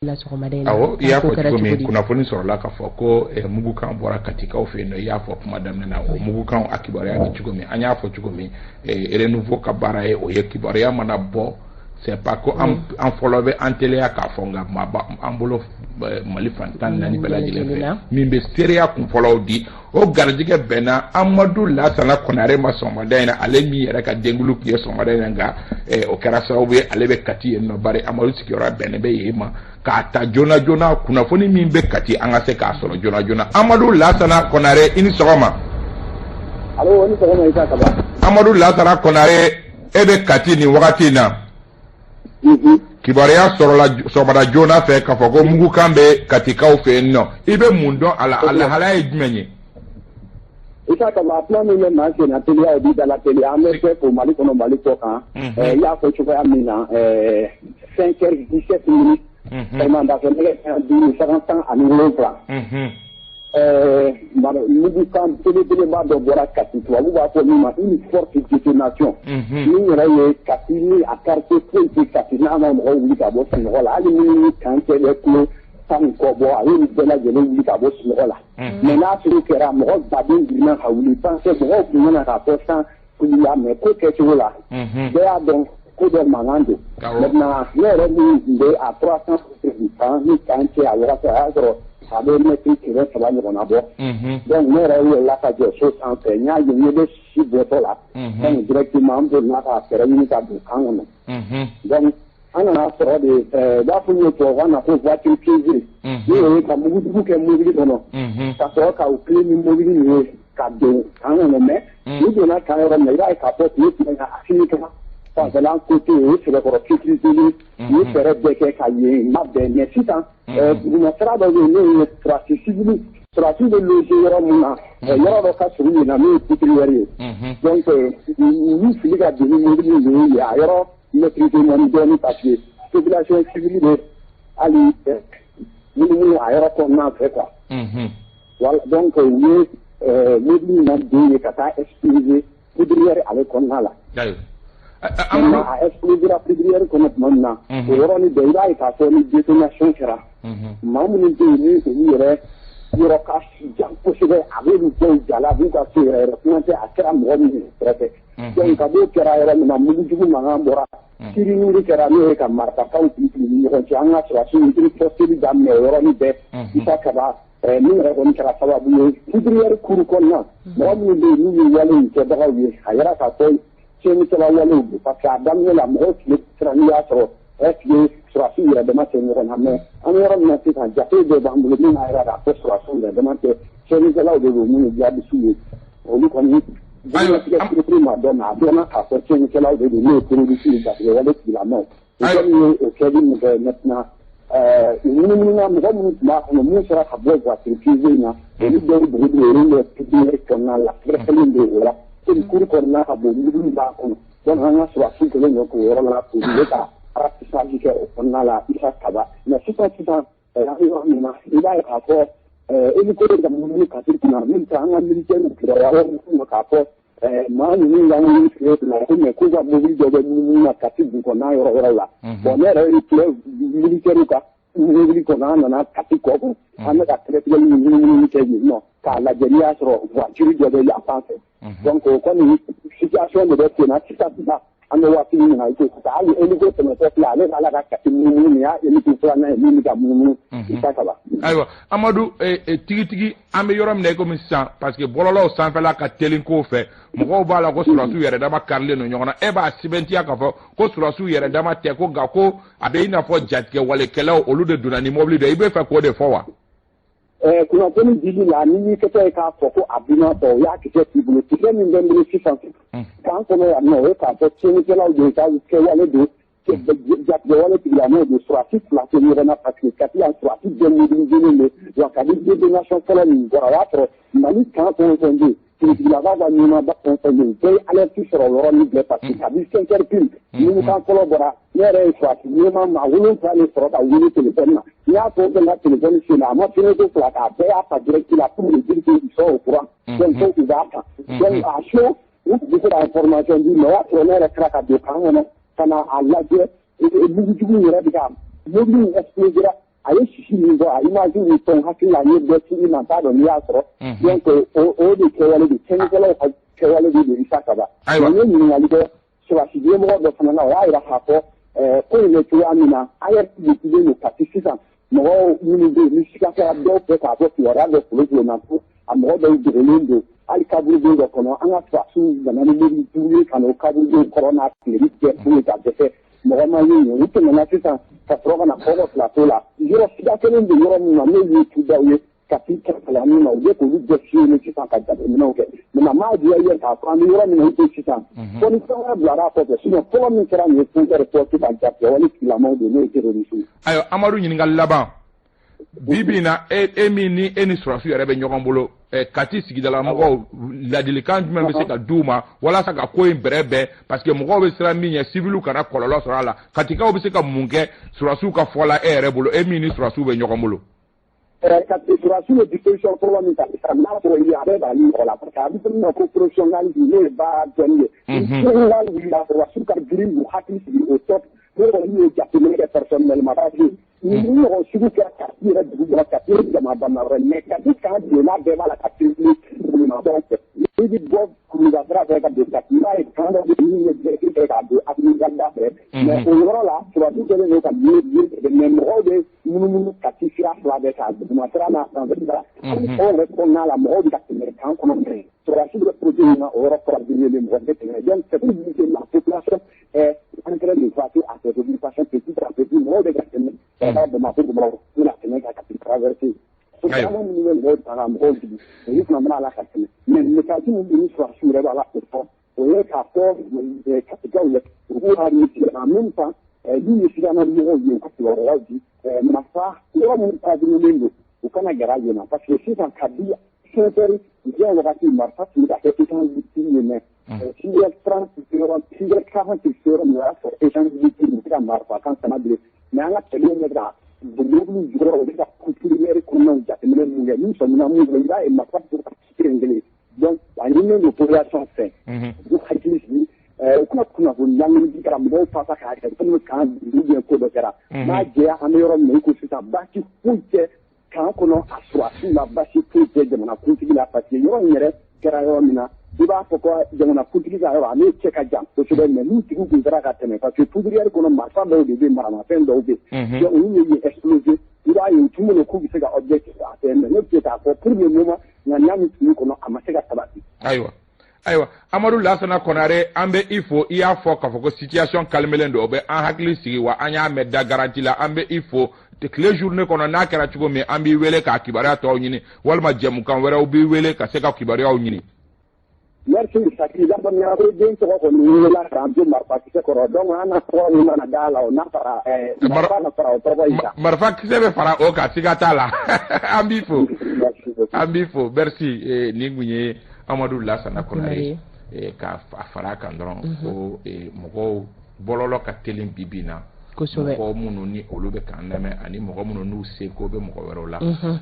La sɔgɔmada in na. Awɔ, i y'a ko fɔ kɛra cogo min, cogo di? Kunnafoni sɔrɔla k'a fɔ ko mugukan bɔra Katikaw fɛ yen nɔ. I y'a fɔ kuma daminɛ na, o mugukan, a kibaruya bɛ cogo min, an y'a fɔ cogo min, Renouveau ka baara ye o ye. Kibaruya mana bɔ, c'est pas ko an fɔlɔ bɛ an teliya k'a fɔ, nka maa ba an bolo Mali fan 14 bɛɛ lajɛlen fɛ min bɛ seereya kunfɔlɔw di. O garijɛgɛ bɛnna Amadu Lasana Konare ma sɔgɔmada in na, ale min yɛrɛ ka denkulu tun ye sɔgɔmada in na, nka o kɛra sababu ye ale bɛ Kati yen nɔ, bari Amadu sigiyɔrɔ bɛnnen bɛ yen ma, k'a ta joona joona, kunnafoni min bɛ Kati, an ka se k'a sɔrɔ joona joona. Amadu Lasana Konare, i ni sɔgɔma. Alo, ni sɔgɔma, Isa Kaba. Amadu Lasana Konare, e bɛ Kati nin wagati in na. Kibaruya sɔrɔla sɔgɔmada joona fɛ k'a fɔ ko mugukan bɛ Katikaw fɛ yen nɔ. I bɛ mun dɔn a la? A lahalaya ye jumɛn ye? Isa Kaba, kuma min bɛ maa sen na teliya, o b'i da la teliya. An bɛ fɛ fo Mali kɔnɔ, Mali kɔ kan. I y'a fɔ cogoya min na, 5 h 17, sɔgɔmada fɛ nɛgɛ kanɲɛ 5 sanga 17, mugukan belebeleba dɔ bɔra Kati, tubabu b'a fɔ min ma une forte détonation. Min yɛrɛ ye Kati ni a quartier foyi tɛ Kati n'a ma mɔgɔw wuli ka bɔ sunɔgɔ la, hali minnu ni camp cɛ bɛ kilo 10 ni kɔ bɔ, a y'olu bɛɛ lajɛlen wuli ka bɔ sunɔgɔ la. Mais n'a sugu kɛra, mɔgɔ baden girinna ka wuli, parce que mɔgɔw tun nana k'a fɔ san wulila, mais ko kɛcogo la, bɛɛ y'a dɔn ko dɔ mankan don. Maintenant, ne yɛrɛ min tun bɛ à 300 du camp ni camp cɛ, a wagati a y'a sɔrɔ a bɛ mɛtiri 300 ɲɔgɔnna bɔ. Donc ne yɛrɛ yɛlɛla ka jɔ so sanfɛ, n y'a ye n ɲɛ bɛ si bɔtɔ la. Donc directement an bolila ka fɛɛrɛ ɲini ka don camp kɔnɔ. Donc an nana sɔrɔ de, u b'a fɔ min ye tubabukan na ko voiture piégée, n'o ye ka mugujugu kɛ mobili kɔnɔ, ka sɔrɔ ka u clé ni mobili nin ye ka don camp kɔnɔ. Mais u donna camp yɔrɔ min na, i b'a ye k'a fɔ tile filɛ ka Asimi ka fanfɛla côté, o ye sɛbɛkɔrɔ sécurité, u ye fɛɛrɛ bɛɛ kɛ ka yen mabɛn. Mais sisan, duguma sira dɔ bɛ yen, n'o ye sɔrɔdasi civil, sɔrɔdasiw bɛ loger yɔrɔ min na, yɔrɔ dɔ ka surun yen na, n'o ye poudrière ye. Donc u y'u fili ka don ni mobili ninnu ye, a yɔrɔ maîtriser man dɔɔnin, parce que population civile bɛ hali munumunu a yɔrɔ kɔnɔna fɛ, quoi. Voilà, donc u ye mobili in na don ye ka taa exploser poudrière ale kɔnɔna la. Maintenant, a explosera poudrière kɔnɔ tuma min na, o yɔrɔnin bɛɛ, i b'a ye k'a fɔ ni détonation kɛra, maa minnu bɛ yen ni olu yɛrɛ yɔrɔ ka jan kosɛbɛ, a b'olu dɔw jala, a b'u ka so yɛrɛ yɛrɛ, kuma tɛ a kɛra mɔgɔ min kɛrɛfɛ. Donc ka b'o kɛra yɔrɔ min na, mugujugu mankan bɔra, kiriniri kɛra, n'o ye ka marifakanw fili fili ni ɲɔgɔn cɛ. An ka sɔrɔdasiw riposte daminɛ o yɔrɔnin bɛɛ, Isa Kaba. Min yɛrɛ kɔni kɛra sababu ye, poudrière kuru kɔnɔna, mɔgɔ minnu bɛ yen n'u ye wale in kɛbagaw ye, a yɛrɛ k'a fɔ tiɲɛnikɛla walew don, parce que a daminɛ la, mɔgɔw tun bɛ siran n'u y'a sɔrɔ est ce que sɔrɔdasiw yɛrɛ dama tɛ ɲɔgɔn na. Mais an bɛ yɔrɔ min na sisan, jate dɔ b'an bolo min b'a jira k'a fɔ sɔrɔdasiw yɛrɛ dama tɛ, tiɲɛnikɛlaw de don, minnu ye jihadisiw ye. Olu kɔni bugunnatigɛ kirikiri ma dɔn, mais a dɔnna k'a fɔ tiɲɛnikɛlaw de don, n'o ye terroriste ye, jatigɛwale tigilamɔgɔw. O kɔni ye o kɛli min kɛ, maintenant u munumununa, mɔgɔ minnu tun b'a kɔnɔ, mun sera ka bɔ voiture piégée in na, olu dɔw dogo bɛ poudrière kɔnɔna la, sɛgɛsɛgɛli bɛ o la, komi kuru kɔnɔna ka bon, mobili b'a kɔnɔ. Donc an ka sɔrɔdasiw kɛlen don k'o yɔrɔ la, k'u bɛ ka ratissage kɛ o kɔnɔna la, Isa Kaba. Mais sisan sisan, an bɛ yɔrɔ min na, i b'a ye k'a fɔ hélico bɛ ka munumunu Kati kunna min tɛ an ka militaire kibaruya ma k'a fɔ maa ninnu y'an wuli tile fila ko, mais k'u ka mobili dɔ bɛ munumunu na Kati dugu kɔnɔna yɔrɔ wɛrɛw la. Bon, ne yɛrɛ ye filɛ militaire ka mobili kɔnɔ, an nana Kati kɔ, an bɛ ka sɛgɛsɛgɛli ni munumunu kɛ yen nɔ k'a lajɛ n'i y'a sɔrɔ voiture dɔ bɛ yan fan fɛ. Donc o kɔni situation de bɛ sen na sisan sisan, an bɛ waati min na i ko sisan. Hali hélico tɛmɛtɔ filɛ, ale b'a la ka Kati munumunu, nin y'a hélico filanan ye min bɛ ka munumunu, Isa Kaba. Ayiwa Amadu, tigitigi, an bɛ yɔrɔ min na i komi sisan, parce que bɔlɔlɔw sanfɛla ka teli ko fɛ, mɔgɔw b'a la ko sɔrɔdasiw yɛrɛ dama karilen don ɲɔgɔn na. E b'a sɛbɛntiya k'a fɔ ko sɔrɔdasiw yɛrɛ dama tɛ, ko nka ko a bɛ i n'a fɔ jatigɛwalekɛlaw, olu de donna ni mobili dɔ ye. I bɛ fɛ k'o de fɔ wa? Kunnafoni dili la, ni y'i kɛtɔ ye k'a fɔ ko a bina fɔ, o y'a kisɛ k'i bolo. Kisɛ min bɛ n bolo sisan camp kɔnɔ yan nɔ, o ye k'a fɔ tiɲɛnikɛlaw de ka kɛwale don, jatigɛwale tigilamɔgɔw don. Sɔrɔdasi fila tɛ ɲɔgɔn na, parce que Kati yan, sɔrɔdasi bɛɛ mobilisé don. Wa kabi détonation fɔlɔ min bɔra, o y'a sɔrɔ Mali camp fɛn o fɛn bɛ yen, finitigilakaw ka ɲɛmaaba fɛn o fɛn bɛ yen, bɛɛ ye alerte sɔrɔ o yɔrɔnin bɛɛ, parce que kabi 5 heures pile mugukan fɔlɔ bɔra, ne yɛrɛ ye sɔrɔdasi ɲɛmaa maa wolonwula de sɔrɔ ka wele téléphone na. N y'a fɔ bɛ n ka téléphone sen na, a ma sonné ko fila k'a bɛɛ y'a ta direct la pour me dire qu'ils sont au courant, donc ko u b'a kan. Donc à chaud, u tun bɛ se ka information di, mais o y'a sɔrɔ ne yɛrɛ sera ka don camp kɔnɔ ka na a lajɛ, mugujugu yɛrɛ bɛ ka mobili in explosera. ci min bɔ a image ni fɛnw hakili la n ye dɔ ci i ma n t'a dɔn n'i y'a sɔrɔ. Donc o de kɛwale de tiɲɛnikɛlaw ka kɛwale de don Isa Kaba. N ye ɲininkali kɛ sɔrɔdasi ɲɛmɔgɔ dɔ fana na, o y'a jira k'a fɔ ko in bɛ cogoya min na, AES de cilen don Kati sisan. Mɔgɔw minnu bɛ yen ni siga kɛra dɔw fɛ k'a fɔ kibaruya dɔ kolon na ko a mɔgɔ dɔw dogolen don hali kaburuden dɔ kɔnɔ, an ka sɔrɔdasiw nana ni mobili duuru ye ka n'o kaburuden kɔrɔ n'a tile bɛɛ f'u ye ka dɛsɛ, mɔgɔ ma ye yen. U tɛmɛna sisan ka sɔrɔ ka na kɔkɔ plateau la, yɔrɔ siga kelen bɛ yɔrɔ min na n'olu ye tudaw ye Kati kɛrɛfɛlaninw na, u bɛ k'olu bɛɛ fiyɛ sisan ka jateminɛw kɛ. Maintenant m'a diya i ye k'a fɔ an bɛ yɔrɔ min na i ko sisan, fɔ ni fɛn wɛrɛ bilara a kɔfɛ, sinon fɔlɔ min kɛra nin ye frontière forte ka jatigɛwale tigilamɔgɔw don n'o ye terroriste ye. Ayiwa Amadu, ɲininkali laban. Bi bi in na, e min ni e ni sɔrɔdasiw yɛrɛ bɛ ɲɔgɔn bolo Kati sigidala mɔgɔw, ladilikan jumɛn bɛ se ka d'u ma walasa ka ko in bɛrɛ bɛn, parce que mɔgɔw bɛ siran min ɲɛ, civiliw kana kɔlɔlɔ sɔrɔ a la? Katikaw bɛ se ka mun kɛ sɔrɔdasiw ka fɔ la e yɛrɛ bolo, e min ni sɔrɔdasiw bɛ ɲɔgɔn bolo? Kati sɔrɔdasiw ye disposition fɔlɔ min ta sisan, n'a sɔrɔ i a bɛ bali mɔgɔ la, parce que a bɛ fɔ min ma ko professionnalisme, n'o ye baara dɔnni ye. N'a wulila, sɔrɔdasiw ka girin k'u hakili sigi o tɔ ne kɔni ye jateminɛ kɛ personnellement, parce que ni ɲɔgɔn sugu kɛra Kati yɛrɛ dugu kɔnɔ, Kati ye jama bama yɔrɔ ye, mais Kati kan donna bɛɛ b'a la ka circuler bolimafɛnw fɛ. N'i bɛ bɔ Kuluba sira fɛ ka don Kati, i b'a ye kan dɔ bɛ yen min ye direct kɛ k'a don Avenue da fɛ, mais o yɔrɔ la sɔrɔdasiw kɛlen don ka yen, mais mɔgɔw bɛ munumunu Kati sira fila bɛɛ kan, duguma sira n'a sanfɛ sira. Hali kɔn yɛrɛ kɔnɔna la, mɔgɔw bɛ ka tɛmɛ kan kɔnɔ, mais sɔrɔdasiw bɛ projet min na, o yɔrɔ kɔrɔ bɛ mɔgɔ tɛ tɛmɛ. Donc c'est pour dire que la population est en train de vaquer à ses occupations petit à petit. Mɔgɔw bɛ ka tɛmɛ ka taa Bamakɔ, Bamakɔ bɛna tɛmɛ ka Kati traverser. Caman minnu bɛ mɔgɔw ta ka mɔgɔw jigin, olu fana bɛna la ka tɛmɛ, mais message min bɛ ni sɔrɔdasiw yɛrɛ b'a la k'o fɔ, o ye k'a fɔ Katikaw ye u k'u hakili sigi, en même temps n'u ye sigana mɔgɔw ye, u ka kibaruyaw di marifa yɔrɔ minnu taabololen don, u kana gɛrɛ yen na, parce que sisan kabi 5 heures diɲɛ wagati, marifa tun bɛ ka kɛ échange de tir ye, mais 6h30 yɔrɔ, 6h40 yɔrɔ min, o y'a sɔrɔ échange de tir u tɛ ka marifa kan sama bilen. Mais an ka cɛdenw bɛ ka mobili jukɔrɔ, u bɛ ka poudrière kɔnɔnaw jateminɛ mun kɛ, n'u sɔmina mun kɛ, i b'a ye marifa tɛ ka kelen kelen. Donc a ɲininnen don population fɛ u k'u hakili sigi, u kana kunnafoni ɲagami di kɛra mɔgɔw fasa k'a kɛ komi kan ou bien ko dɔ kɛra. N'a jɛya, an bɛ yɔrɔ min na i ko sisan, baasi foyi tɛ kan kɔnɔ a sɔrɔdasiw la, baasi foyi tɛ jamana kuntigi la, parce que yɔrɔ in yɛrɛ kɛra yɔrɔ min na, i b'a fɔ ko jamana kuntigi ka yɔrɔ, a n'o cɛ ka jan kosɛbɛ, mais n'u tigiw tun taara ka tɛmɛ, parce que poudrière kɔnɔ marifa dɔw de bɛ yen, maramafɛn dɔw bɛ yen, donc olu ye yen exploser, i b'a ye u tun bolo k'u bɛ se ka objectif atteindre, mais ne bɛ se k'a fɔ pour le moment, ŋaniya min tun b'u kɔnɔ, a ma se ka sabati. Ayiwa, Amadu Lasana Konare, an bɛ i fo. I y'a fɔ k'a fɔ ko situation calmelen don, o bɛ an hakili sigi wa an y'a mɛn da garantie la. An bɛ i fo. Tile journée kɔnɔ, n'a kɛra cogo min, an b'i wele k'a kibaruya tɔw ɲini, walima jɛmukan wɛrɛw b'i wele ka se ka kibaruyaw ɲini. Merci Saki, lafaamuya ko den tɔgɔ kɔni welela k'an to marifakisɛ kɔrɔ, donc an na tɔgɔ min mana d'a la, o n'a fara marifa na fara o tɔgɔ in kan. Marifakisɛ bɛ fara o kan, siga t'a la. An b'i fo, an b'i fo, merci. Nin kun ye Amadu Lasana Konare. Ka fara a kan dɔrɔn ko mɔgɔw bɔlɔlɔ ka teli bi bi in na. Mɔgɔ minnu ni olu bɛ k'an lamɛn ani mɔgɔ minnu n'u seko bɛ mɔgɔ wɛrɛw la,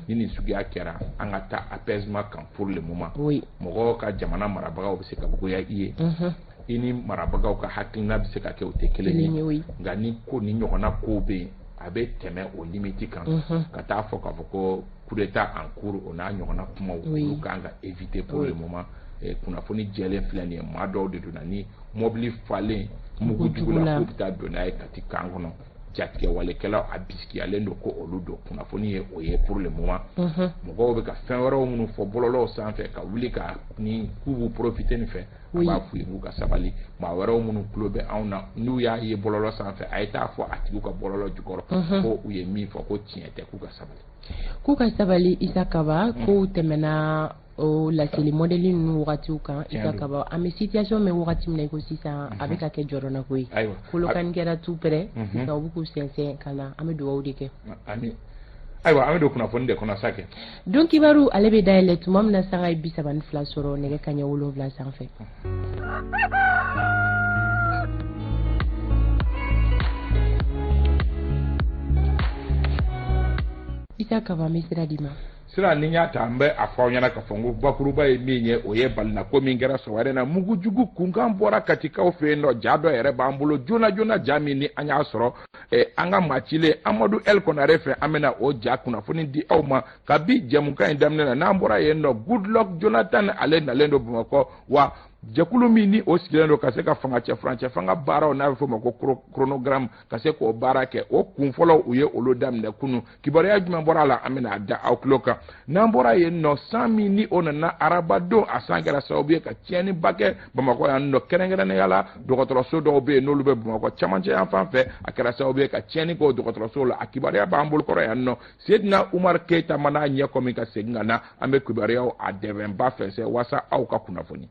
ni nin suguya kɛra, an ka taa apaisement kan pour le moment. Mɔgɔw ka jamana marabagaw bɛ se ka goya i ye, i ni marabagaw ka hakilina bɛ se ka kɛ o tɛ kelen ye, nka ni ko ni ɲɔgɔnna kow bɛ yen, a bɛ tɛmɛ o limite kan ka taa fɔ k'a fɔ ko coup d'état en cours, o n'a ɲɔgɔnna kumaw, olu kan ka éviter pour le moment. Kunnafoni jɛlen filɛ nin ye, maa dɔw de donna ni mɔbili falen mugu jugu la k'u bɛ taa don n'a ye Kati kan kɔnɔ. Jatigɛwalekɛlaw a bisigiyalen don ko olu don. Kunnafoni ye o ye pour le moment. Mɔgɔw bɛ ka fɛn wɛrɛw minnu fɔ bɔlɔlɔw sanfɛ ka wuli ka ni k'u b'u profiter nin fɛ, an b'a f'u ye k'u ka sabali. Maa wɛrɛw minnu tulo bɛ anw na, n'u y'a ye bɔlɔlɔ sanfɛ, a ye taa fɔ a tigiw ka bɔlɔlɔ jukɔrɔ ko u ye min fɔ ko tiɲɛ tɛ, k'u ka sabali. K'u ka sabali, Isa Kaba. Kow tɛmɛna o laseli mɔdɛli ninnu wagatiw kan, Isa Kaba. An bɛ situation min wagati min na i ko sisan, a bɛ ka kɛ jɔrɔnako ye. Kolokani kɛra tout près sisan, u bɛ k'u sɛnsɛn ka na. An bɛ dugawu de kɛ. Ayiwa, an bɛ don kunnafoni de kɔnɔ sa kɛ. Don kibaru, ale bɛ dayɛlɛ tuma min na sanga ye 32 sɔrɔ nɛgɛ kaɲɛ 7 sanfɛ. Isa Kaba, n bɛ sira d'i ma. Sira ni y'a ta, an bɛ a fɔ aw ɲɛna k'a fɔ n ko bakuruba ye min ye, o ye balinako min kɛra sɔgɔmada in na, mugujugu kunkan bɔra Katikaw fɛ yen nɔ. Ja dɔ yɛrɛ b'an bolo joona joona, ja min ni an y'a sɔrɔ an ka maa cilen Amadu El Konare fɛ, an bɛna o ja kunnafoni di aw ma kabi jɛmukan in daminɛ na. N'an bɔra yen nɔ, Goodluck Jonathan ale nalen don Bamakɔ, wa jɛkulu min ni o sigilen don ka se ka fanga cɛ furancɛ fanga baaraw, n'a bɛ f'o ma ko chronogramme, ka se k'o baara kɛ, o kun fɔlɔ u ye olu daminɛ kunun. Kibaruya jumɛn bɔra a la, an bɛna a da aw tulo kan. N'an bɔra yen nɔ, san min ni o nana arabadon, a san kɛra sababu ye ka tiɲɛniba kɛ Bamakɔ yan nɔ, kɛrɛnkɛrɛnnenya la dɔgɔtɔrɔso dɔw bɛ yen n'olu bɛ Bamakɔ camancɛ yan fan fɛ, a kɛra sababu ye ka tiɲɛni kɛ o dɔgɔtɔrɔso la. A kibaruya b'an bolokɔrɔ yan nɔ. Sedina Umar Keyita mana ɲɛ kɔmi ka segin ka na, an bɛ kibaruyaw a dɛmɛba fɛnsɛ walasa aw ka kunnafoni.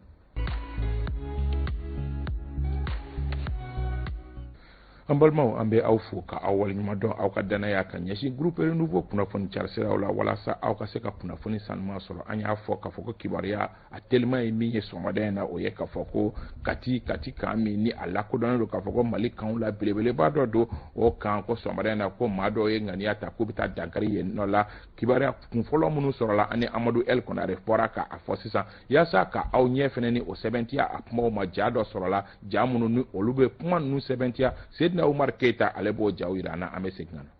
An balimaw, an bɛ aw fo ka aw waleɲuman dɔn aw ka danaya ka ɲɛsin Groupe Renouveau kunnafoni carisiraw la, walasa aw ka se ka kunnafoni sanuman sɔrɔ. An y'a fɔ k'a fɔ ko kibaruya a teliman ye min ye sɔgɔmada in na, o ye k'a fɔ ko Kati kan min ni a lakodɔnnen don k'a fɔ ko Mali kanw la belebeleba dɔ don, o kan ko sɔgɔmada in na ko maa dɔw ye ŋaniya ta k'u bɛ taa dankari yen nɔ la. Kibaruya kunfɔlɔ minnu sɔrɔla, ani Amadu El Konare bɔra k'a fɔ sisan, yaasa ka aw ɲɛ fɛnɛ ni o sɛbɛntiya a kumaw ma. Ja dɔ sɔrɔla, ja minnu ni olu bɛ kuma ninnu sɛbɛntiya, Sedina Umar Keyita ale b'o jaw yira an na. An bɛ segin ka na.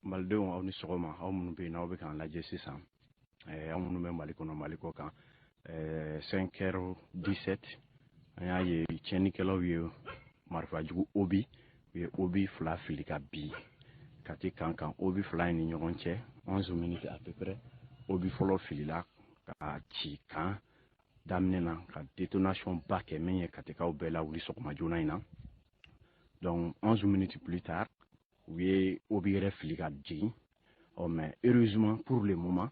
Malidenw, aw ni sɔgɔma. Aw minnu bɛ yen, n'aw bɛ k'an lajɛ sisan, aw minnu bɛ Mali kɔnɔ, Mali kɔ kan, 5 heures 17, an y'a ye tiɲɛnikɛlaw ye marifajugu obus, u ye obus 2 fili ka bin Kati kan kan. Obus 2 in ni ɲɔgɔn cɛ, 11 minutes à peu près, obus fɔlɔ filila ka ci kan daminɛ na ka détonation ba kɛ min ye Katikaw bɛɛ lawuli sɔgɔma joona in na. Donc 11 minutes plus tard, u ye obus yɛrɛ fili ka jigin. Ɔ mais heureusement, pour le moment,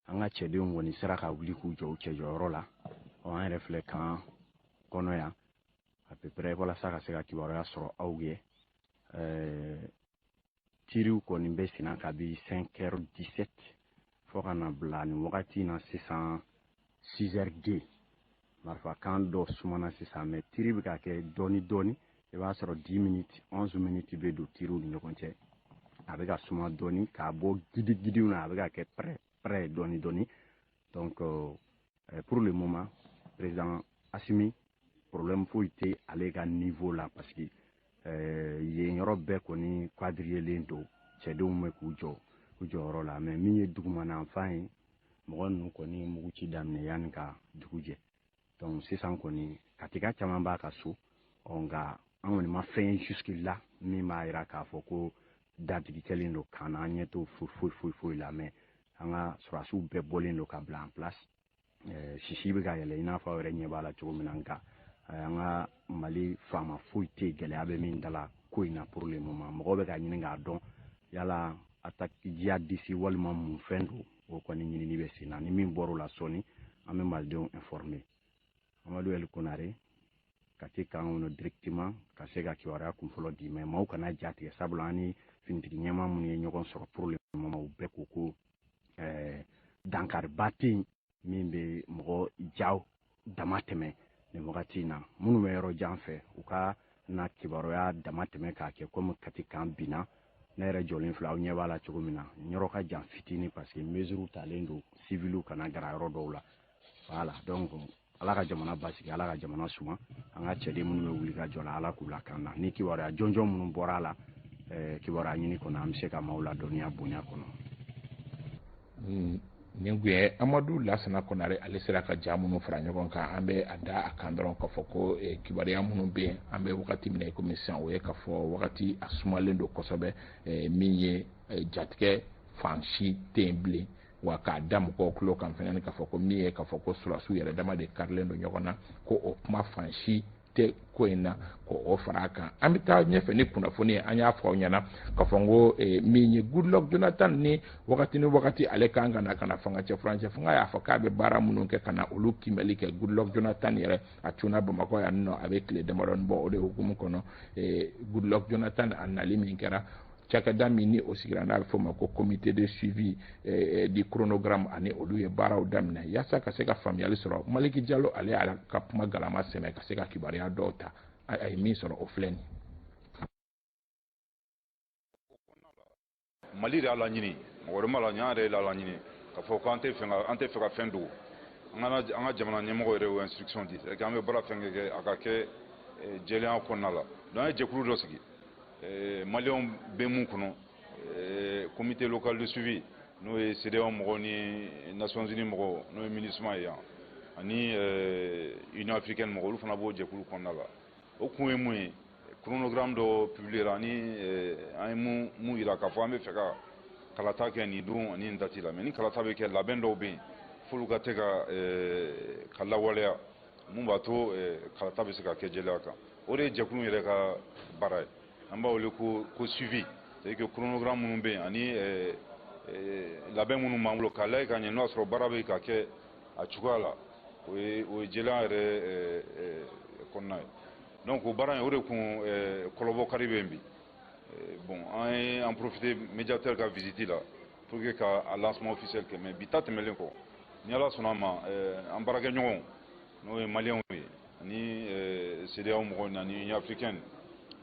an ka cɛdenw kɔni sera ka wuli k'u jɔ u cɛjɔyɔrɔ la. Ɔ an yɛrɛ filɛ kan kɔnɔ yan à peu près, walasa ka se ka kibaruya sɔrɔ aw ye. Tiriw kɔni bɛ senna kabi 5 heures 17 fo ka na bila nin wagati in na sisan 6 heures 2. Marifakan dɔ sumana sisan, mais tiri bɛ ka kɛ dɔɔni dɔɔni. I b'a sɔrɔ 10 minutes, 11 minutes bɛ don tiriw ni ɲɔgɔn cɛ. A bɛ ka suma dɔɔni k'a bɔ gidigidiw na, a bɛ ka kɛ près près dɔɔni dɔɔni. Donc pour le moment, président Assimi, problème foyi tɛ ale ka niveau la, parce que yen yɔrɔ bɛɛ kɔni quadrillelen don, cɛdenw bɛ k'u jɔ u jɔyɔrɔ la. Mais min ye dugumana ye, mɔgɔ ninnu kɔni ye mugu ci daminɛ yanni ka dugu jɛ. Donc sisan kɔni, Katika caman b'a ka so. Ɔ nka an kɔni ma fɛn ye jusque là min b'a yira k'a fɔ ko datigi kɛlen don kan na. An ɲɛ t'o foyi foyi foyi foyi la, mais an ka sɔrɔdasiw bɛɛ bɔlen don ka bila en place. Sisi bɛ ka yɛlɛ i n'a fɔ aw yɛrɛ ɲɛ b'a la cogo min na. Nka an ka Mali faama foyi tɛ yen gɛlɛya bɛ min da la ko in na. Pour le moment, mɔgɔw bɛ ka ɲini k'a dɔn yala attaque jihadiste walima mun fɛn don. O kɔni ɲinini bɛ sen na. Ni min bɔr'o la sɔɔni, an bɛ malidenw informer. Amadu El Konare, Kati kan kɔnɔ directement, ka se ka kibaruya kunfɔlɔ di. Mais maaw kana ja tigɛ, sabula an ni finitigi ɲɛmaa minnu ye ɲɔgɔn sɔrɔ, pour le moment u bɛɛ ko ko dankariba tɛ yen min bɛ mɔgɔ jaw dama tɛmɛ nin wagati in na. Minnu bɛ yɔrɔ jan fɛ, u ka na kibaruya dama tɛmɛ k'a kɛ komi Kati kan binna. Ne yɛrɛ jɔlen filɛ, aw ɲɛ b'a la cogo min na, yɔrɔ ka jan fitinin, parce que mesure talen don civiliw kana gara yɔrɔ dɔw la. Voilà, donc Ala ka jamana basigi, Ala ka jamana suma. An ka cɛden minnu bɛ wuli ka jɔ la, Ala k'u lakana. Ni kibaruya jɔnjɔn minnu bɔra a la, kibaruya ɲini kɔnɔ, an bɛ se ka maaw ladɔnniya bonya kɔnɔ. Nin kun ye Amadu Lasana Konare, ale sera ka ja minnu fara ɲɔgɔn kan. An bɛ a da a kan dɔrɔn k'a fɔ ko kibaruya minnu bɛ yen, an bɛ wagati min na i komi sisan, o ye k'a fɔ wagati a sumalen don kosɛbɛ. Min ye jatigɛ fan si tɛ yen bilen, wa k'a da mɔgɔw tulo kan fɛnɛ k'a fɔ ko min ye k'a fɔ ko sɔrɔdasiw yɛrɛ dama de karilen don ɲɔgɔn na, ko o kuma fan si tɛ ko in na ko o fara a kan. An bɛ taa ɲɛfɛ ni kunnafoni ye. An y'a fɔ aw ɲɛna k'a fɔ n ko min ye Goodluck Jonathan ni wagati ni wagati ale kan ka na ka na fanga cɛ furancɛ fanga y'a fɔ k'a bɛ baara minnu kɛ ka na olu kiimɛli kɛ. Goodluck Jonathan yɛrɛ a cunna Bamakɔ yan nɔ, a bɛ tile damadɔni bɔ. O de hukumu kɔnɔ, Goodluck Jonathan a nali min kɛra, cakɛda min ni o sigira n'a bɛ f'o ma ko comité de suivi du chronogramme, ani olu ye baaraw daminɛ yaasa ka se ka faamuyali sɔrɔ. Maliki Jalo, ale y'a ka kuma galama sɛmɛ ka se ka kibaruya dɔw ta. A ye min sɔrɔ, o filɛ nin. Mali de y'a laɲini, mɔgɔ wɛrɛ ma laɲini, an yɛrɛ y'a laɲini k'a fɔ k'an tɛ fɛ an tɛ fɛ ka fɛn dogo. An ka jamana ɲɛmɔgɔ yɛrɛ y'o instruction di, c'est que an bɛ baara fɛn kɛ, a ka kɛ jɛlenya kɔnɔna la. Donc an ye jɛkulu dɔ sigi, Maliyɛnw bɛ mun kɔnɔ, comité local de suivi, n'o ye CEDEAO mɔgɔw ni Nations Unies mɔgɔw, n'o ye MINUSMA ye yan, ani Union africaine mɔgɔw, olu fana b'o jɛkulu kɔnɔna la. O kun ye mun ye? Chronogramme dɔ publier ani an ye mun yira k'a fɔ an bɛ fɛ ka kalata kɛ nin don ani nin date la. Mais ni kalata bɛ kɛ, labɛn dɔw bɛ yen f'olu ka se ka lawaleya, mun b'a to kalata bɛ se ka kɛ jɛlenya kan. O de ye jɛkulu yɛrɛ ka baara ye. An b'a wele ko suivi, c'est à dire que chronogramme minnu bɛ yen ani labɛn minnu b'an bolo k'a lajɛ ka ɲɛ n'o y'a sɔrɔ baara bɛ ka kɛ a cogoya la, o ye jɛlenya yɛrɛ kɔnɔna ye. Donc o baara in, o de kun kɔlɔbɔ kari bɛ yen bi. Bon, an ye an profiter médiateur ka visite la pour que ka a lancement officiel kɛ. Mais bi ta tɛmɛlen kɔ, ni Ala sɔnna a ma, an baarakɛɲɔgɔnw, n'o ye Maliyɛnw ye ani CEDEAO mɔgɔw ani Union africaine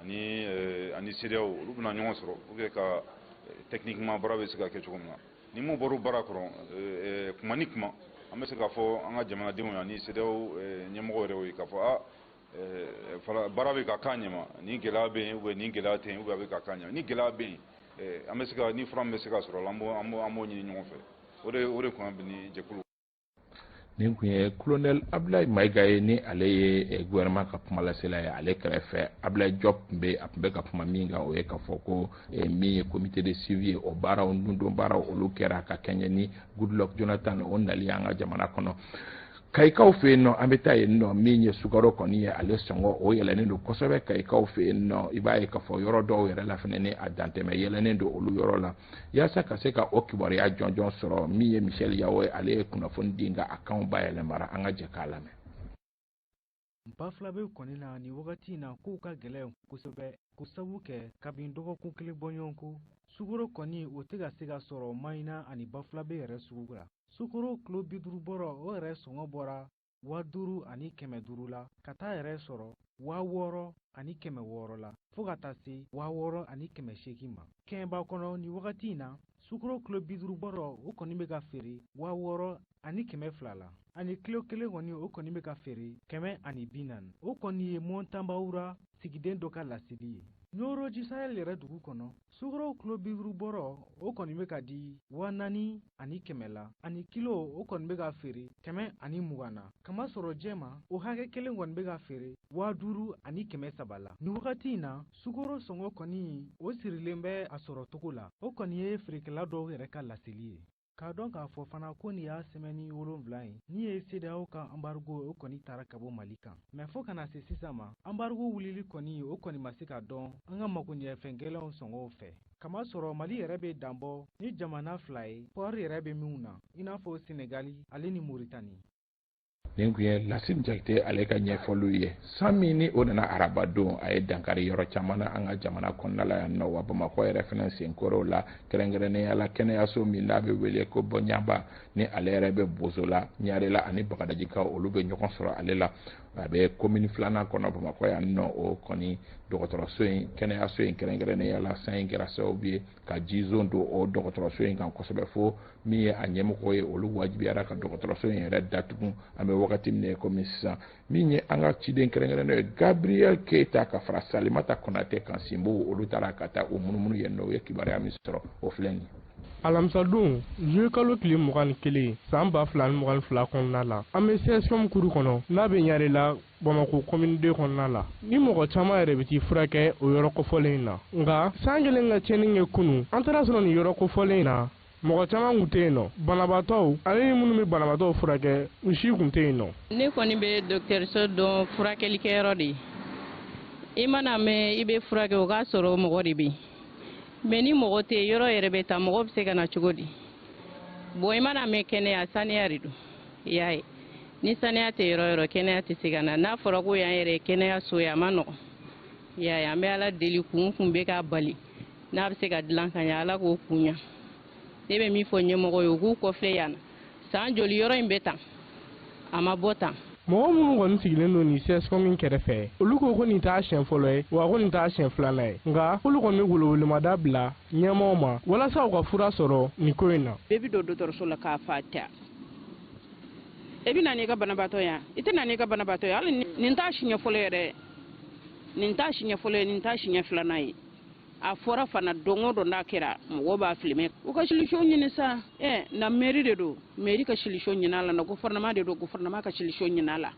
ani CEDEAO, olu bɛna ɲɔgɔn sɔrɔ pour que ka techniquement baara bɛ se ka kɛ cogo min na. Ni mun bɔra baara kɔrɔ, kuma ni kuma, an bɛ se k'a fɔ an ka jamanadenw ye ani CEDEAO ɲɛmɔgɔ yɛrɛ ye k'a fɔ a baara bɛ ka k'a ɲɛma, ni gɛlɛya bɛ yen ou bien ni gɛlɛya tɛ yen, ou bien a bɛ ka k'a ɲɛma. Ni gɛlɛya bɛ yen, an bɛ se ka ni fura min bɛ se ka sɔrɔ a la, an b'o ɲini ɲɔgɔn fɛ. O de kun bɛ ni jɛkulu. Nin tun ye colonel Abdoulaye Mayiga ye, ni ale ye gouvernement ka kumalasela ye. Ale kɛrɛfɛ, Abdoulaye Diop tun bɛ, a tun bɛ ka kuma min kan, o ye k'a fɔ ko min ye comité de suivi ye, o baaraw dundon baaraw, olu kɛra ka kɛɲɛ ni Goodluck Jonathan o nali an ka jamana kɔnɔ. Kayikaw fɛ yen nɔ, an bɛ taa yen nɔ. Min ye sukaro kɔni ye, ale sɔngɔ o yɛlɛnnen don kosɛbɛ Kayikaw fɛ yen nɔ. I b'a ye k'a fɔ yɔrɔ dɔw yɛrɛ la fɛnɛ, ni a dantɛmɛ yɛlɛnnen don olu yɔrɔ la. Yaasa ka se ka o kibaruya jɔnjɔn sɔrɔ, min ye Michel Yawo ye, ale ye kunnafoni di, nka a kanw bayɛlɛmara. An ka jɛ k'a lamɛn. Bafulabe kɔni na nin wagati in na, kow ka gɛlɛn kosɛbɛ, ko sabu kɛ kabini dɔgɔkun kelen bɔɲɔgɔnko, sukaro kɔni o tɛ ka se ka sɔrɔ Mayina ani Bafulabe yɛrɛ sugu la. Sukaro kilo 50 bɔrɔ, o yɛrɛ sɔngɔ bɔra 5500 la ka taa yɛrɛ sɔrɔ 6600 la, fɔɔ ka taa se 6800 ma. Kɛɲɛba kɔnɔ nin wagati in na, sukaro kilo 50 bɔrɔ, o kɔni bɛ ka feere 6200 la, ani kilo kelen kɔni, o kɔni bɛ ka feere 140. O kɔni ye Mɔntanbawura sigiden dɔ ka laseli ye. Ɲoro Jisayɛli yɛrɛ dugu kɔnɔ, sukaro kilo 50 bɔrɔ, o kɔni bɛ ka di 4100 la, ani kilo, o kɔni bɛ ka feere 120 na. Kamasɔrɔ jɛma, o hakɛ kelen kɔni bɛ ka feere 5300 la. Nin wagati in na, sukaro sɔngɔ kɔni, o sirilen bɛ a sɔrɔ cogo la. O kɔni ye feerekɛla dɔw yɛrɛ ka laseli ye. K'a dɔn k'a fɔ fana ko nin y'a sɛmɛni 7 ye ni ye CEDEAO ka embargo, o kɔni taara ka bɔ Mali kan. Mɛ fɔɔ ka na se sisan ma, embargo wulili kɔni, o kɔni ma se ka dɔn an ka magoɲɛfɛn gɛlɛnw sɔngɔw fɛ, kamasɔrɔ Mali yɛrɛ bɛ danbɔ ni jamana fila ye, port yɛrɛ bɛ minw na, i n'a fɔ Senegali ale ni Moritani. Nin tun ye Lasine Jakite ale ka ɲɛfɔliw ye. San min ni o nana araba don, a ye dankari yɔrɔ caman na an ka jamana kɔnɔna la yan nɔ, wa Bamakɔ yɛrɛ fana senkɔrɔw la, kɛrɛnkɛrɛnnenya la kɛnɛyaso min n'a bɛ wele ko Bɔɲaba, ni ale yɛrɛ bɛ Bozola, Ɲarela ani Bagadajikaw, olu bɛ ɲɔgɔn sɔrɔ ale la. A bɛ komini filanan kɔnɔ Bamakɔ yan nɔ. O kɔni dɔgɔtɔrɔso in, kɛnɛyaso in, kɛrɛnkɛrɛnnenya la, san in kɛra sababu ye ka jizon don o dɔgɔtɔrɔso in kan kosɛbɛ, fo min ye a ɲɛmɔgɔ ye, olu wajibiyara ka dɔgɔtɔrɔso in yɛrɛ datugu. An bɛ wagati min na komi sisan, min ye an ka ciden kɛrɛnkɛrɛnnen ye, Gabriel Keyita, ka fara Salimata Konate kan, Sinbo, olu taara ka taa o munumunu yen nɔ. U ye kibaruya min sɔrɔ, o filɛ nin ye. Alamisadon, zuwe kalo tile 21, san 2022 kɔnɔna la, an bɛ CSCOM kuru kɔnɔ n'a bɛ Ɲarela, Bamakɔ commune 2 kɔnɔna la, ni mɔgɔ caman yɛrɛ bɛ t'i furakɛ o yɔrɔ kofɔlen in na. Nka san kelen ka tiɲɛni kɛ kunun, an taara sɔrɔ nin yɔrɔ kofɔlen in na. Mɔgɔ caman kun tɛ yen nɔ, banabaatɔw ani minnu bɛ banabaatɔw furakɛ, u si kun tɛ yen nɔ. Ne kɔni bɛ dɔgɔtɔrɔso dɔn furakɛlikɛyɔrɔ de ye. I mana mɛn i bɛ furakɛ, o k'a sɔrɔ mɔgɔ de bɛ yen. Mais ni mɔgɔ tɛ yen, yɔrɔ yɛrɛ bɛ ta, mɔgɔ bɛ se ka na cogo di? Bon, i mana mɛn kɛnɛya, saniya de don. I y'a ye, ni saniya tɛ yɔrɔ yɔrɔ, kɛnɛya tɛ se ka na. N'a fɔra ko yan yɛrɛ ye kɛnɛyaso ye, a ma nɔgɔn. I y'a ye, an bɛ Ala deli, kun kun bɛ k'a bali n'a bɛ se ka dilan ka ɲɛ, Ala k'o kun ɲɛ. Ne bɛ min fɔ ɲɛmɔgɔ ye, u k'u kɔfilɛ yan na. San joli yɔrɔ in bɛ tan, a ma bɔ tan? Mɔgɔ minnu kɔni sigilen don nin CSCOM in kɛrɛfɛ, olu ko ko nin t'a siɲɛ fɔlɔ ye, wa ko nin t'a siɲɛ filanan ye, nka k'olu kɔni bɛ welewelemada bila ɲɛmaaw ma walasa u ka fura sɔrɔ nin ko in na. Bɛɛ bɛ don dɔgɔtɔrɔso la k'a fa ta. E bɛ na n'i ka banabaatɔ ye, i tɛ na n'i ka banabaatɔ ye. Hali nin t'a siɲɛ fɔlɔ yɛrɛ, nin t'a siɲɛ fɔlɔ ye, nin t'a siɲɛ filanan ye. A fɔra fana, don o don n'a kɛra, mɔgɔw b'a filmer. U ka solution ɲini sa. Ɛ na, mairie de don, mairie ka solution ɲini a la. Na, gouvernement de don, gouvernement ka solution ɲini a la.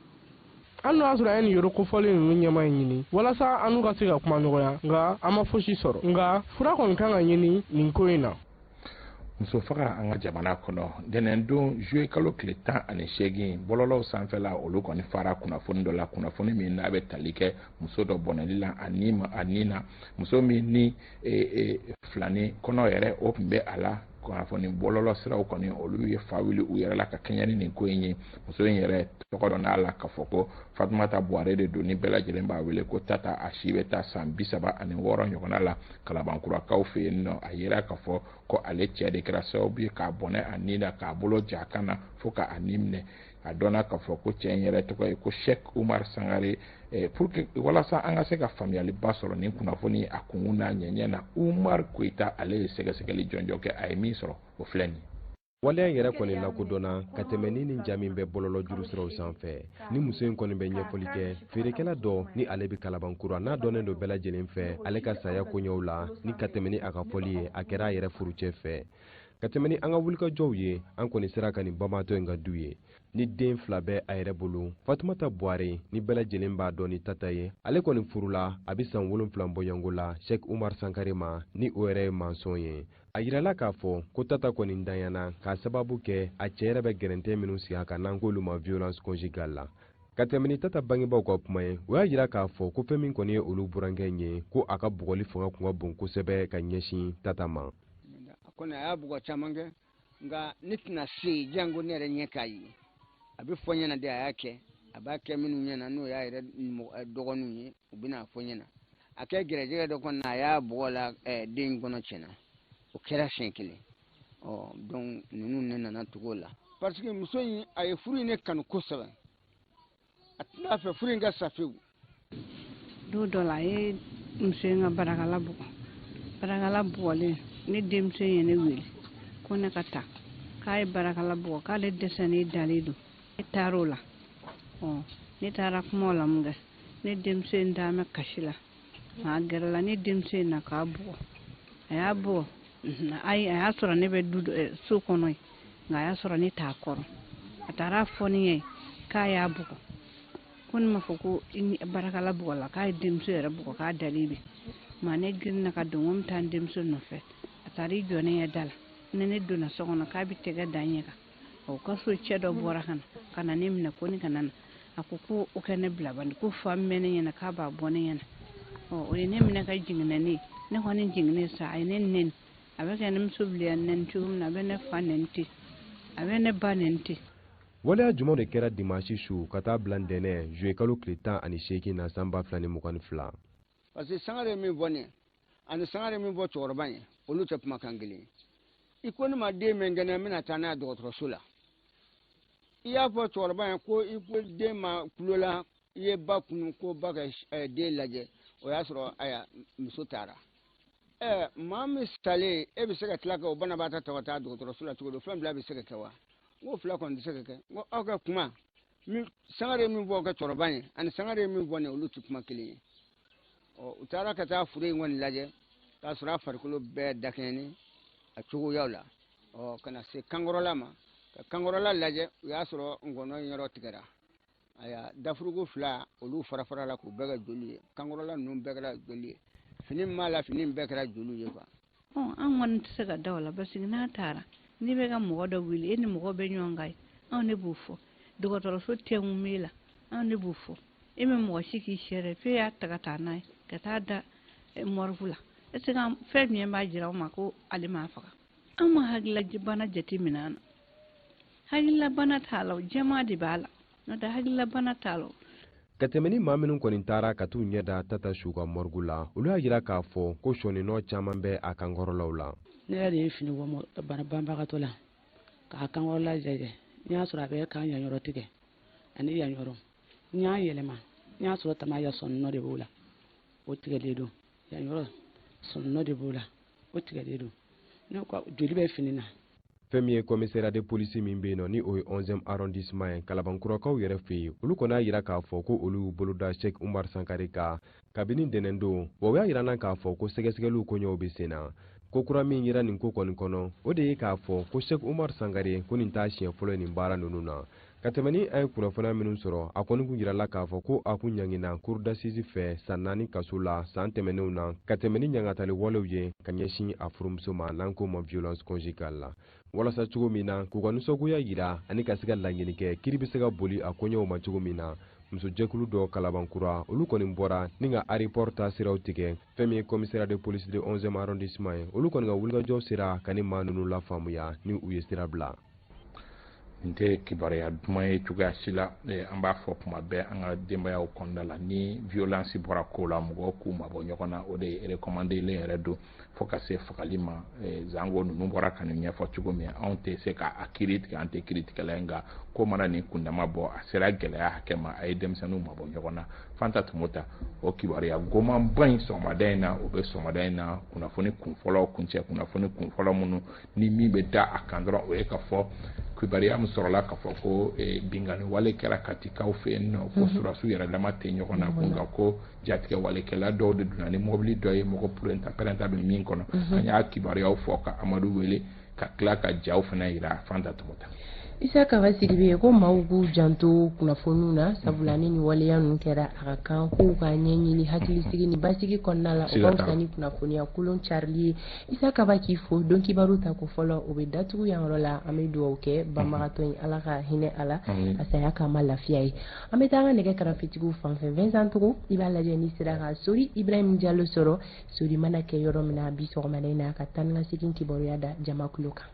Hali n'o y'a sɔrɔ an ye nin yɔrɔ kofɔlen ninnu ɲɛmaa in ɲini walasa an n'u ka se ka kuma ɲɔgɔnya, nka an ma fosi sɔrɔ. Nka fura kɔni kan ka ɲini nin ko in na. Muso faga an ka jamana kɔnɔ, ntɛnɛndon juillet kalo tile 18, bɔlɔlɔw sanfɛla olu kɔni fara kunnafoni dɔ la, kunnafoni min n'a bɛ tali kɛ muso dɔ bɔnɛli la a ni ma, a ni na, muso min ni filani kɔnɔ yɛrɛ o tun bɛ a la. Kunnafoni bɔlɔlɔ siraw kɔni, olu ye fa wuli u yɛrɛ la ka kɛɲɛ ni nin ko in ye. Muso in yɛrɛ tɔgɔ dɔ n'a la k'a fɔ ko Fatumata Buware de don, ni bɛɛ lajɛlen b'a wele ko Tata. A si bɛ taa san 36 ɲɔgɔnna la, Kalabankurakaw fɛ yen nɔ. A yira k'a fɔ ko ale cɛ de kɛra sababu ye k'a bɔnɛ a ni na, k'a bolo ja a kan na fo ka a ni minɛ. A dɔnna k'a fɔ ko cɛ in yɛrɛ tɔgɔ ye ko Sheikh Umar Sangare. Pour que walasa an ka se ka faamuyaliba sɔrɔ nin kunnafoni a kunkun n'a ɲɛɲɛ na, Umar Koyita, ale ye sɛgɛsɛgɛli jɔnjɔn kɛ. A ye min sɔrɔ, o filɛ nin ye. Waleya yɛrɛ kɔni lakodɔnna ka tɛmɛ ni nin ja min bɛ bɔlɔlɔ juru siraw sanfɛ. Ni muso in kɔni bɛ ɲɛfɔli kɛ, feerekɛla dɔ ni ale bɛ Kalabankura, n'a dɔnnen don bɛɛ lajɛlen fɛ ale ka saya koɲɛw la, ni ka tɛmɛ ni a ka fɔli ye, a kɛra a yɛrɛ furucɛ fɛ. Ka tɛmɛ ni an ka wulikajɔw ye, an kɔni sera ka nin banbaatɔ in ka du ye, ni den fila bɛ a yɛrɛ bolo. Fatumata Buware, ni bɛɛ lajɛlen b'a dɔn ni Tata ye, ale kɔni furula a bɛ san 7 bɔɲɔgɔnko la Sheikh Umar Sankare ma, ni o yɛrɛ ye maçon ye. A yirala k'a fɔ ko Tata kɔni danyana k'a sababu kɛ a cɛ yɛrɛ bɛ gɛrɛntɛ minnu sigi a kan, n'an k'olu ma violence conjugale la. Ka tɛmɛ ni Tata bangebaaw ka kuma ye, o y'a yira k'a fɔ ko fɛn min kɔni ye olu burankɛ in ye, ko a ka bugɔli fanga kun ka bon kosɛbɛ ka ɲɛsin Tata ma. A kɔni a y'a bugɔ caman kɛ, nka ne tɛna se jango ne yɛrɛ ɲɛ k'a ye. A bɛ fɔ ɲɛna de, a y'a kɛ, a b'a kɛ minnu ɲɛna, n'o y'a yɛrɛ dɔgɔninw ye, u bɛna fɔ ɲɛna. A kɛ gɛrɛjɛgɛ dɔ kɔnɔ, a y'a bugɔ la, den kɔnɔ tiɲɛna. O kɛra siɲɛ kelen. Ɔ donc ninnu ne nana tugu o la, parce que muso in, a ye furu in ne kanu kosɛbɛ, a tɛna fɛ furu in ka sa fewu. Don dɔ la, a ye muso in ka barakala bugɔ. Barakala bugɔlen, ne denmuso in ye ne wele ko ne ka taa, k'a ye barakala bugɔ, k'ale dɛsɛlen dalen don. Ne taara o la. Ɔ ne taara kuma o la mun kɛ, ne denmuso in dalen bɛ kasi la. A gɛrɛla ne denmuso in na k'a bugɔ. A y'a bugɔ, ayi, a y'a sɔrɔ ne bɛ du so kɔnɔ yen, nka a y'a sɔrɔ ne t'a kɔrɔ. A taara fɔ ne ye k'a y'a bugɔ, ko ne ma fɔ ko barakala bugɔ la, k'a ye denmuso yɛrɛ bugɔ, k'a dalen bɛ ma. Ne girinna ka don ko n bɛ taa n denmuso nɔfɛ. A taara i jɔ ne ɲɛ da la. Ni ne donna so kɔnɔ, k'a bɛ tɛgɛ da n ɲɛ kan. O ka so cɛ dɔ bɔra ka na ne minɛ ko ne kana na. A ko ko o kɛ ne bila bani, ko fa min bɛ ne ɲɛna, k'a b'a bɔ ne ɲɛna. Ɔ o ye ne minɛ ka jiginna ne ye. Ne kɔni jiginnen sa, a ye ne nɛni. A bɛ kɛ ne muso bilen nɛni cogo min na, a bɛ ne fa nɛni ten, a bɛ ne ba nɛni ten. Waleya jumɛnw de kɛra dimanche su ka taa bila ntɛnɛn juillet kalo tile 18 na san 2022? Parce que Sangare ye min fɔ ne ye ani Sangare ye min fɔ cɛkɔrɔba ye, olu tɛ kumakan kelen ye. I ko ne ma den min kɛnɛ, n bɛna taa n'a ye dɔgɔtɔrɔso la. I y'a fɔ cɛkɔrɔba ye ko i ko den ma kulo la, i ye ba kunu ko ba ka den lajɛ. O y'a sɔrɔ aya muso taara. Ɛ maa min salen, e bɛ se ka tila ka o banabaatɔ ta ka taa dɔgɔtɔrɔso la cogo di? Fɛn fila bɛ se ka kɛ wa? N ko fila kɔni tɛ se ka kɛ. N ko aw ka kuma min, Sangare ye min fɔ aw ka cɛkɔrɔba ye ani Sangare ye min fɔ ne, olu tɛ kuma kelen ye. Ɔ u taara ka taa furu in kɔni lajɛ k'a sɔrɔ a farikolo bɛɛ dakɛɲɛni a cogoyaw la. Ɔ ka na se kankɔrɔla ma, ka kankɔrɔla lajɛ, u y'a sɔrɔ ngɔnɔ yɔrɔ tigɛra. Aya dafurugu fila, olu fara fara la k'u bɛɛ kɛ joli ye. Kankɔrɔla ninnu bɛɛ kɛra joli ye. Fini min b'a la, fini bɛɛ kɛra joli ye quoi. An kɔni tɛ se ka da o la parce que n'a taara n'i bɛ ka mɔgɔ dɔ wele e ni mɔgɔ bɛ ɲɔgɔn kan anw de b'o fɔ dɔgɔtɔrɔso tɛnkun b'e la anw de b'o fɔ e ma mɔgɔ si k'i sɛrɛ f'e y'a ta ka taa n'a ye ka taa da morgue la est ce que fɛn jumɛn b'a jira aw ma ko ale m'a faga an ma hakililabana jate minɛ an na hakililabana t'a la jɛman de b'a la n'o tɛ hakililabana t'a la. Ka tɛmɛ ni maa minnu kɔni taara ka t'u ɲɛ da Tata su ka morgue la, olu y'a jira k'a fɔ ko sɔninɔ caman bɛ a kankɔrɔlaw la. Ne yɛrɛ de ye fini bɔ banbagatɔ la k'a kankɔrɔla lajɛ, n y'a sɔrɔ a bɛ kan yanyɔrɔ tigɛ ani yanyɔrɔ, n y'a yɛlɛma n y'a sɔrɔ tama ya sɔninɔ de b'o la, o tigɛlen don, yanyɔrɔ sɔninɔ de b'o la, o tigɛlen don, ne ko joli bɛ fini na. Fɛn min ye commissariat de police min bɛ yen nɔ ni o ye 11e arrondissement ye Kalabankurakaw yɛrɛ fɛ yen, olu kɔni y'a jira k'a fɔ ko olu y'u bolo da Cheikh Umar Sankare kan kabini ntɛnɛn don, wa u y'a jira na k'a fɔ ko sɛgɛsɛgɛliw koɲɛw bɛ sen na. Ko kura min yera nin ko kɔni kɔnɔ, o de ye k'a fɔ ko Cheikh Umar Sankare ko nin t'a siɲɛ fɔlɔ ye nin baara ninnu na. Ka tɛmɛ ni an ye kunnafoniya minnu sɔrɔ, a kɔni kun jirala k'a fɔ ko a kun ɲangina cour d'assises fɛ san 4 kaso la san tɛmɛnenw na ka tɛmɛ ni ɲangatali walew ye ka ɲɛsin a furumuso ma n'an k'o ma violence conjugale la. Walasa cogo min na k'u ka nisɔngoya jira ani ka se ka laɲini kɛ kiiri bɛ se ka boli a koɲɛw ma cogo min na, musojɛkulu dɔ Kalabankura olu kɔni bɔra ni ka aéroport ta siraw tigɛ. Fɛn min ye commissariat de police de 11e arrondissement ye, olu kɔni ka wulikajɔ sera ka ni maa ninnu lafaamuya ni u ye sira bila. Nin tɛ kibaruya duman ye cogoya si la. An b'a fɔ kuma bɛɛ an ka denbayaw kɔnɔna la, ni violence bɔra ko la, mɔgɔw k'u mabɔ ɲɔgɔn na, o de ye recommandé yɛrɛ don fo ka se fagali ma. Zango ninnu bɔra ka nin ɲɛfɔ cogo min, anw tɛ se k'a kiiri tigɛ, an tɛ kiiri tigɛla ye, nka ko mana nin kundama bɔ, a sera gɛlɛya hakɛ ma, a ye denmisɛnninw mabɔ ɲɔgɔn na. Fanta Tumota, o kibaruya gomanba in sɔgɔmada in na, o bɛ sɔgɔmada in na kunnafoni kunfɔlɔ kuncɛ, kunnafoni kunfɔlɔ minnu ni min bɛ da a kan dɔrɔn, o ye ka fɔ kibaruya min sɔrɔla k'a fɔ ko binkanni wale kɛra Katikaw fɛ yen nɔ, ko surasiw yɛrɛ dama tɛ ɲɔgɔn na, ko nka ko jatigɛ walekɛla dɔw de donna ni mobili dɔ ye, mɔgɔ pɛrɛnta bɛ min kɔnɔ. An y'a kibaruyaw fɔ ka Amadu wele ka tila ka jaw fana yira Fanta Tumota. Isa Kaba Sidibe, ko maaw k'u janto kunnafoniw na, sabula ni nin waleya ninnu kɛra, a ka kan k'u ka ɲɛɲini hakilisigi ni basigi kɔnɔna la, o ka fisa ni kunnafoniya kolon carili ye. Isa Kaba k'i fo don kibaru ta ko fɔlɔ, o bɛ datugu yan yɔrɔ la. An bɛ dugawu kɛ banbagatɔ in, Ala ka hinɛ a la, a saya k'a ma lafiya ye. An bɛ taa an ka nɛgɛ karafetigiw fan fɛ. Vincent Togo, i b'a lajɛ n'i sera ka Sori Ibrahim Jalo sɔrɔ. Sori mana kɛ yɔrɔ min na bi sɔgɔmada in na, ka taa ni ka segin kibaruya da jama kulo kan.